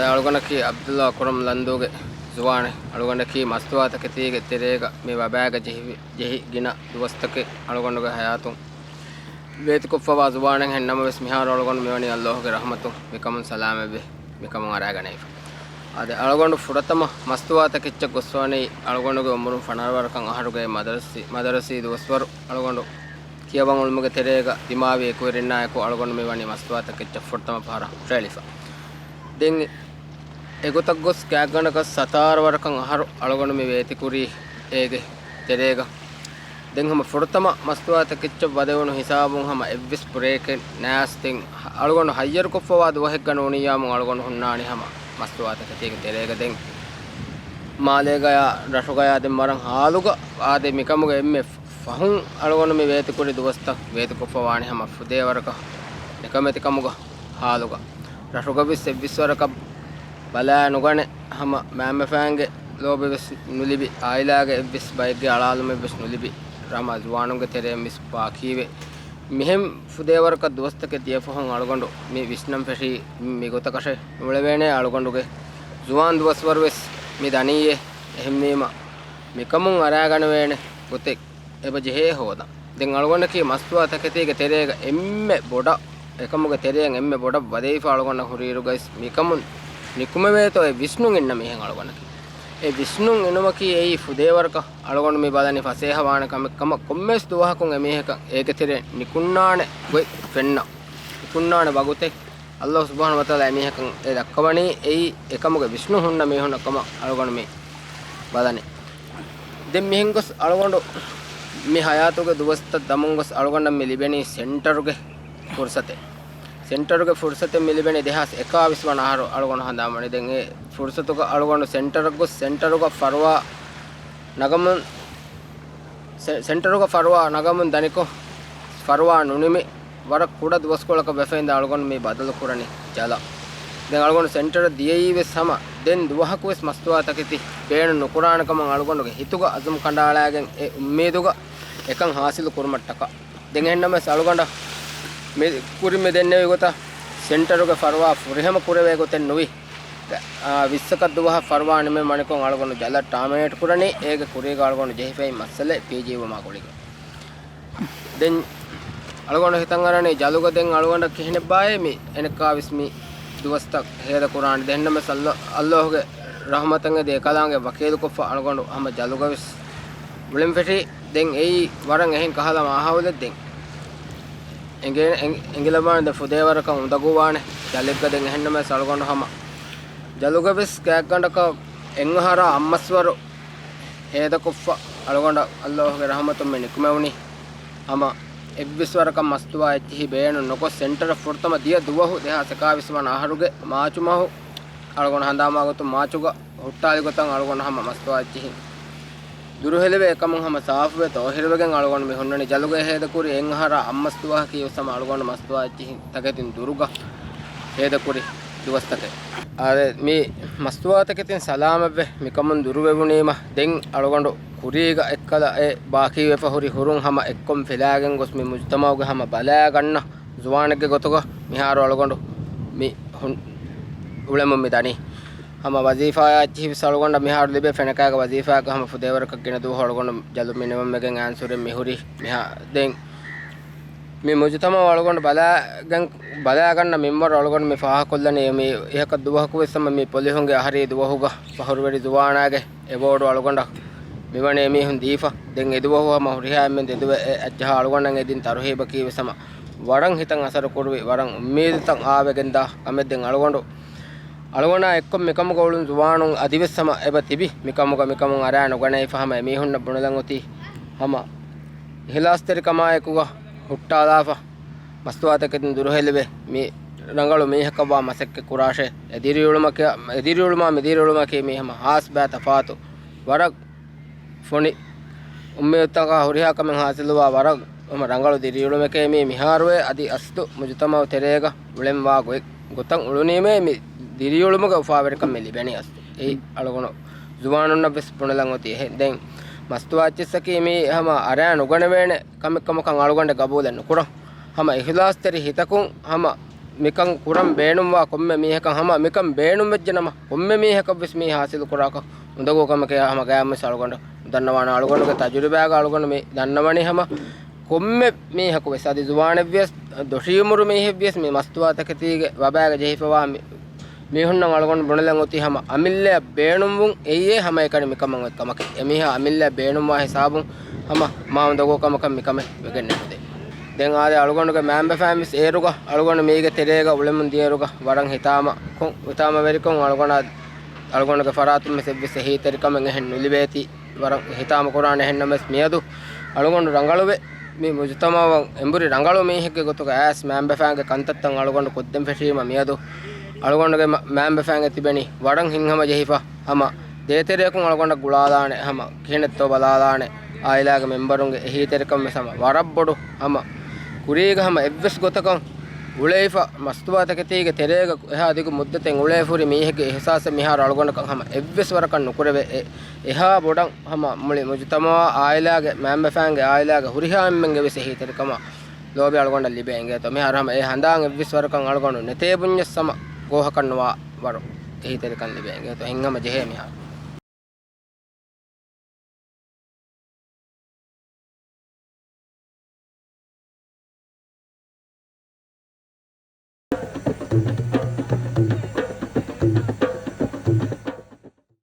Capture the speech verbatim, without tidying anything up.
އަޅުގަނޑަކީ ޢަބްދުﷲ ކުރަމް ލަންދޫގެ ޒުވާނެއް. އަޅުގަނޑަކީ މަސްތުވާތަކެތީގެ ތެރޭގަ މި ވަބާގަ ޖެހި، ޖެހި ގިނަ ދުވަސްތަކެއް އަޅުގަނޑުގެ ހަޔާތުން ވޭތިކޮށްފަވާ ޒުވާނެއްހެން ނަމަވެސް، މިހާރު އަޅުގަނޑު މިވަނީ ﷲ ގެ ރަޙްމަތުން މިކަމުން ސަލާމަތްވެ މިކަމުން އަރާގަނެވިފަ. އާދެ، އަޅުގަނޑު ފުރަތަމަ މަސްތުވާތަކެއްޗަށް ގޮސްފަވަނީ އަޅުގަނޑުގެ އުމުރުން ފަނަރަ ވަރަކަށް އަހަރުގެ މަދަރަސީ، މަދަރަސީ ދުވަސްވަރު އަޅުގަނޑު ކިޔަވަން އުޅުމުގެ ތެރޭގަ ދިމާވި އެކުވެރިންނާއެކު އަޅުގަނޑު މިވަނީ މަސްތުވާތަކެއްޗަށް ފުރަތަމަ ފަހަރަށް ހުށައެޅިފަ. ދެން އެގޮތަށް ގޮސް ގާތްގަނޑަކަށް ސަތާރަ ވަރަކަށް އަހަރު އަޅުގަނޑު މި ވޭތިކުރީ އޭގެ ތެރޭގަ. ދެން ހަމަ ފުރަތަމަ މަސްތުވާތަކެއްޗަށް ވަދެވުނު ހިސާބުން ހަމަ އެއްވެސް ބްރޭކެއް ނާސް. ދެން އަޅުގަނޑު ހައްޔަރުކޮށްފަވާ ދުވަހެއްގަ ނޫނިއްޔާމު އަޅުގަނޑު ހުންނާނީ ހަމަ މަސްތުވާތަކެތީގެ ތެރޭގަ. ދެން މާލޭގަޔާ ރަށުގަޔާ ދެން ވަރަށް ހާލުގަ އާދެ، މިކަމުގެ އެންމެ ފަހުން އަޅުގަނޑު މި ވޭތިކުރި ދުވަސްތައް ވޭތިކޮށްފަވާނީ ހަމަ ފުދޭވަރަކަށް ނިކަމެތިކަމުގަ ހާލުގަ. ރަށުގަވެސް އެއްވިސް ވަރަކަށް ބަލާ ނުގަނެ، ހަމަ މައިންބަފައިންގެ ލޯބިވެސް ނުލިބި، އާއިލާގެ އެއްވެސް ބައެއްގެ އަޅާލުމެއްވެސް ނުލިބި، ހަމަ ޒުވާނުންގެ ތެރެއިން ވެސް ބާކީވެ، މިހެން ފުދޭވަރަކަށް ދުވަސްތަކެއް ދިޔަފަހުން އަޅުގަނޑު މި ވިސްނަން ފެށީ މިގޮތަކަށެއް ނުޅެވޭނެ. އަޅުގަނޑުގެ ޒުވާން ދުވަސްވަރުވެސް މި ދަނީއޭ. އެހެންވީމަ، މިކަމުން އަރާގަނެވޭނެ ގޮތެއް އެބަ ޖެހޭ ހޯދަން. ދެން އަޅުގަނޑަކީ މަސްތުވާ ތަކެތީގެ ތެރޭގަ އެންމެ ބޮޑަށް، އެކަމުގެ ތެރެއިން އެންމެ ބޮޑަށް ވަދެވިފަ އަޅުގަނޑަށް ހުރިއިރުގައިސް، މިކަމުން ނިކުމެވޭތޯ އެ ވިސްނުން އިންނަ މީހެއް އަޅުގަނޑަކީ. އެ ވިސްނުން އިނުމަކީ އެއީ ފުދޭވަރަކަށް އަޅުގަނޑު މި ބަލަނީ ފަސޭހަވާނެ ކަމެއް ކަމަށް. ކޮންމެވެސް ދުވަހަކުން އެމީހަކަށް އޭގެ ތެރެއިން ނިކުންނާނެ ގޮތް ފެންނަ، ނިކުންނާނެ ވަގުތެއް އައްލާހު ސުބްޙާނަހޫ ވަތަޢާލާ އެމީހަކަށް އެ ދައްކަވަނީ. އެއީ އެކަމުގެ ވިސްނުން ހުންނަ މީހުންނަށް ކަމަށް އަޅުގަނޑު މި ބަލަނީ. ދެން މިހެން ގޮސް އަޅުގަނޑު މި ޙަޔާތުގެ ދުވަސްތައް ދަމުން ގޮސް އަޅުގަނޑަށް މި ލިބެނީ ސެންޓަރުގެ ފުރުޞަތެއް. ސެންޓަރުގެ ފުރުޞަތެއް މި ލިބެނީ ދެހާސް އެކާވީސް ވަނަ އަހަރު އަޅުގަނޑު ހަނދާންވަނީ. ދެން އެ ފުރުޞަތުގަ އަޅުގަނޑު ސެންޓަރަށް ގޮސް ސެންޓަރުގަ ފަރުވާ ނަގަމުން، ސެ-، ސެންޓަރުގަ ފަރުވާ ނަގަމުން ދަނިކޮށް، ފަރުވާ ނުނިމި، ވަރަށް ކުޑަ ދުވަސްކޮޅަކަށް ވެފައިންދާ އަޅުގަނޑު މި ބަދަލު ކުރަނީ ޖަލަށް. ދެން އަޅުގަނޑު ސެންޓަރަށް ދިޔައީ ވެސް ހަމަ ދެން ދުވަހަކު ވެސް މަސްތުވާތަކެތި ބޭނުން ނުކުރާނެ ކަމަށް އަޅުގަނޑުގެ ހިތުގަ އަޒުމް ކަނޑައަޅާގެން އެ އުއްމީދުގަ އެކަން ހާސިލު ކުރުމަށްޓަކާ. ދެން އެހެންނަމަވެސް އަޅުގަނޑަށް މި ކުރިން މި ދެންނެވި ގޮތަށް ސެންޓަރުގެ ފަރުވާ ފުރިހަމަ ކުރެވޭ ގޮތެއް ނުވި. އާ، ވިއްސަކަށް ދުވަހަށް ފަރުވާ ނިމެން ވަނިކޮށް އަޅުގަނޑު ޖަލަށް ޓާމިނޭޓް ކުރަނީ. އޭގެ ކުރީގަ އަޅުގަނޑު ޖެހިފައި މައްސަލައެއް ޕީޖީ ވުމާ ގުޅިގެން. ދެން އަޅުގަނޑު ހިތަށް އަރަނީ ޖަލުގަ ދެން އަޅުގަނޑަށް ކިހިނެއްބާއޭ މި އެނެއްކާވެސް މި ދުވަސްތައް ހޭދަ ކުރާނެ. ދެންނަމަވެސް އައްލާ، އައްލާހުގެ ރަޙްމަތަށް އެދި އެކަލާނގެ ވަކީލުކޮށްފަ އަޅުގަނޑު ހަމަ ޖަލުގަވެސް އުޅެން ފެށީ. ދެން އެއީ ވަރަށް އެހެން ކަހަލަ މާހައުލެއް. ދެން އެނގޭ-، އެނގި-، އެނގިލަމާނެ ދެން ފުދޭވަރަކަށް އުނދަގޫވާނެ ޖަލެއްގަ. ދެން އެހެންނަމަވެސް އަޅުގަނޑު ހަމަ ޖަލުގަވެސް ގާތްގަނޑަކަށް އެއްއަހަރާ އަށްމަސްވަރު ހޭދަކޮށްފަ އަޅުގަނޑަށް އައްލާހުގެ ރަޙްމަތުން މި ނިކުމެވުނީ. ހަމަ އެއްވިސް ވަރަކަށް މަސްތުވާ އެއްޗިހި ބޭނުން ނުކޮށް، ސެންޓަރަށް ފުރަތަމަ ދިޔަ ދުވަހު ދެހާސް އެކާވީސް ވަނަ އަހަރުގެ މާޗު މަހު އަޅުގަނޑު ހަނދާންވާ ގޮތުން މާޗުގަ ހުއްޓާލި ގޮތަށް އަޅުގަނޑު ހަމަ މަސްތުވާ އެއްޗިހި ދުރުހެލިވެ، އެކަމުން ހަމަ ސާފުވެ ޠާހިރުވެގެން އަޅުގަނޑު މި ހުންނަނީ. ޖަލުގައި ހޭދަކުރި އެއްއަހަރާ އަށްމަސް ދުވަހަކީ ވެސް ހަމަ އަޅުގަނޑު މަސްތުވާ އެއްޗިހި ތަކެތިން ދުރުގަ ހޭދަކުރި ދުވަސްތަކެއް. އާދެ، މި މަސްތުވާތަކެތިން ސަލާމަތްވެ މިކަމުން ދުރުވެވުނީމަ، ދެން އަޅުގަނޑު ކުރީގަ އެއްކަލަ އެ ބާކީވެފަ ހުރި ހުރުން ހަމަ އެއްކޮން ފިލާގެން ގޮސް މި މުޖުތަމަޢުގެ ހަމަ ބަލާގަންނަ ޒުވާނެއްގެ ގޮތުގަ މިހާރު އަޅުގަނޑު މި ހުން-، އުޅެމުން މި ދަނީ. ހަމަ ވަޒީފާއާ އެއްޗިހި ވެސް އަޅުގަނޑަށް މިހާރު ލިބޭ ފެނަކައިގެ ވަޒީފާއަކަށް ހަމަ ފުދޭވަރަކަށް ގިނަ ދުވަހު އަޅުގަނޑު ޖަލު މިނިވަންވެގެން އައިންސުރެން މިހުރީ. މިހާ-، ދެން މި މުޖުތަމަޢު އަޅުގަނޑު ބަލާގެން، ބަލާގަންނަ މިންވަރު އަޅުގަނޑު މި ފާހަކޮށްލަނީ މި އިހަކަށް ދުވަހަކު ވެސް ހަމަ މި ޕޮލިހުންގެ އަހަރީ ދުވަހުގަ ފަހުރުވެރި ޒުވާނާގެ އެވޯޑު އަޅުގަނޑަށް މިވަނީ އެމީހުން ދީފަ. ދެން އެދުވަހު ހަމަ ހުރިހާ އެންމެން ދެދުވެ އެ އައްޖަހާ އަޅުގަނޑަށް އެދިން ތަރުހީބަކީ ވެސް ހަމަ ވަރަށް ހިތަށް އަސަރު ކުރުވި، ވަރަށް އުއްމީދުތައް އާވެގެންދާ ކަމެއް. ދެން އަޅުގަނޑު، އަޅުގަނޑާ އެއްކޮށް މިކަމުގަ އުޅުނު ޒުވާނުން އަދިވެސް ހަމަ އެބަ ތިބި މިކަމުގަ، މިކަމުން އަރާ ނުގަނެވިފަ ހަމަ އެމީހުންނަށް ބުނެލަން އޮތީ ހަމަ އިހްލާސްތެރިކަމާއެކުގަ ހުއްޓާލާފަ، މަސްތުވާތަކެތިން ދުރުހެލިވެ، މި ރަނގަޅު މީހަކަށްވާ މަސައްކަތް ކުރާށޭ. އެ ދިރިއުޅުމަކަ-، އެ ދިރިއުޅުމާ މި ދިރިއުޅުމަކީ މީ ހަމަ ހާސް ބައި ތަފާތު. ވަރަށް ފޮނި އުއްމީދުތަކާ ހުރިހާ ކަމެއް ހާސިލުވާ ވަރަށް ހަމަ ރަނގަޅު ދިރިއުޅުމެކޭ މީ މިހާރުވެ. އަދި އަސްލު މުޖުތަމަޢު ތެރޭގަ އުޅެންވާ ގޮތް، ގޮތަށް އުޅުނީމޭ މި ދިރިއުޅުމުގެ އުފާވެރިކަން މި ލިބެނީ އަސްލު. އެއީ އަޅުގަނޑު ޒުވާނުންނަށް ވެސް ބުނެލަން އޮތީ އެހެން. ދެން މަސްތުވާ އެއްޗިއްސަކީ މީ ހަމަ އަރާ ނުގަނެވޭނެ ކަމެއް ކަމަކަށް އަޅުގަނޑެއް ގަބޫލެއް ނުކުރަން. ހަމަ އިހްލާސްތެރި ހިތަކުން ހަމަ މިކަން ކުރަން ބޭނުންވާ ކޮންމެ މީހަކަށް ހަމަ މިކަން ބޭނުންވެއްޖެ ނަމަ، ކޮންމެ މީހަކަށްވެސް މީ ހާސިލު ކުރާކަށް އުނދަގޫ ކަމެކޭ ހަމަ ގާތްމުވެސް އަޅުގަނޑު ދަންނަވާނެ. އަޅުގަނޑުގެ ތަޖުރިބާގަ އަޅުގަނޑު މި ދަންނަވަނީ ހަމަ ކޮންމެ މީހަކުވެސް، އަދި ޒުވާނެއްވިޔަސް، ދޮށީއުމުރު މީހެއްވިޔަސް، މި މަސްތުވާތަކެތީގެ ވަބާގަ ޖެހިފަވާ މި މީހުންނަށް އަޅުގަނޑު ބުނެލަން އޮތީ ހަމަ އަމިއްލައަށް ބޭނުންވުން އެއީ ހަމައެކަނި މިކަމަށް އޮތް ކަމަކީ. އެމީހާ އަމިއްލައަށް ބޭނުންވާ ހިސާބުން ހަމަ މާ އުނދަގޫ ކަމަކަށް މިކަމެއް ވެގެން ނެގުދޭ. ދެން އާދެ، އަޅުގަނޑުގެ މައިންބަފައިން ވެސް އޭރުގަ އަޅުގަނޑު މީގެ ތެރޭގަ އުޅެމުން ދިޔައިރުގަ ވަރަށް ހިތާމަ ކޮން، ހިތާމަވެރިކޮށް އަޅުގަނޑާ، އަޅުގަނޑުގެ ފަރާތުން ވެސް އެއްވެސް އެހީތެރިކަމެއް އެހެން ނުލިބޭތީ ވަރަށް ހިތާމަ ކުރާނެ. އެހެންނަމަވެސް މިއަދު އަޅުގަނޑު ރަނގަޅުވެ، މި މުޖުތަމަޢަށް އެނބުރި ރަނގަޅު މީހެއްގެ ގޮތުގަ އައިސް މައިންބަފައިންގެ ކަންތައްތައް އަޅުގަނޑު ކޮށްދޭން ފެށީމަ މިއަދު އަޅުގަނޑުގެ މަ-، މައިންބަފައިންގެ ތިބެނީ ވަރަށް ހިތްހަމަ ޖެހިފަ ހަމަ ދޭތެރެއަކުން އަޅުގަނޑަށް ގުޅާލާނެ، ހަމަ ކިހިނެއްތޯ ބަލާލާނެ، އާއިލާގެ މެމްބަރުންގެ އެހީތެރިކަން ވެސް ހަމަ ވަރަށް ބޮޑު ހަމަ ކުރީގަ ހަމަ އެއްވެސް ގޮތަކަށް އުޅެފަ މަސްތުވާތަކެތީގެ ތެރޭގަ އެހާ ދިގު މުއްދަތެއް އުޅޭފަ ހުރި މީހެއްގެ އިހުސާސެއް މިހާރު އަޅުގަނޑަކަށް ހަމަ އެއްވެސް ވަރަކަށް ނުކުރެވޭ. އެ އެހާ ބޮޑަށް ހަމަ މުޅި މުޖުތަމަޢާ އާއިލާގެ މައިންބަފައިންގެ އާއިލާގެ ހުރިހާ އެންމެންގެ ވެސް އެހީތެރިކަމާ ލޯބި އަޅުގަނޑަށް ލިބެ އިނގޭތޯ. މިހާރު ހަމަ އެ ހަނދާން އެއްވެސް ވަރަކަށް އަޅުގަނޑު ނެތޭ ބުންޏަސް ހަމަ ގޯހަކަށް ނުވާ ވަރު އެހީތެރިކަން ލިބެ އިނގޭތޯ. ހިތްހަމަ ޖެހޭ މިހާރު.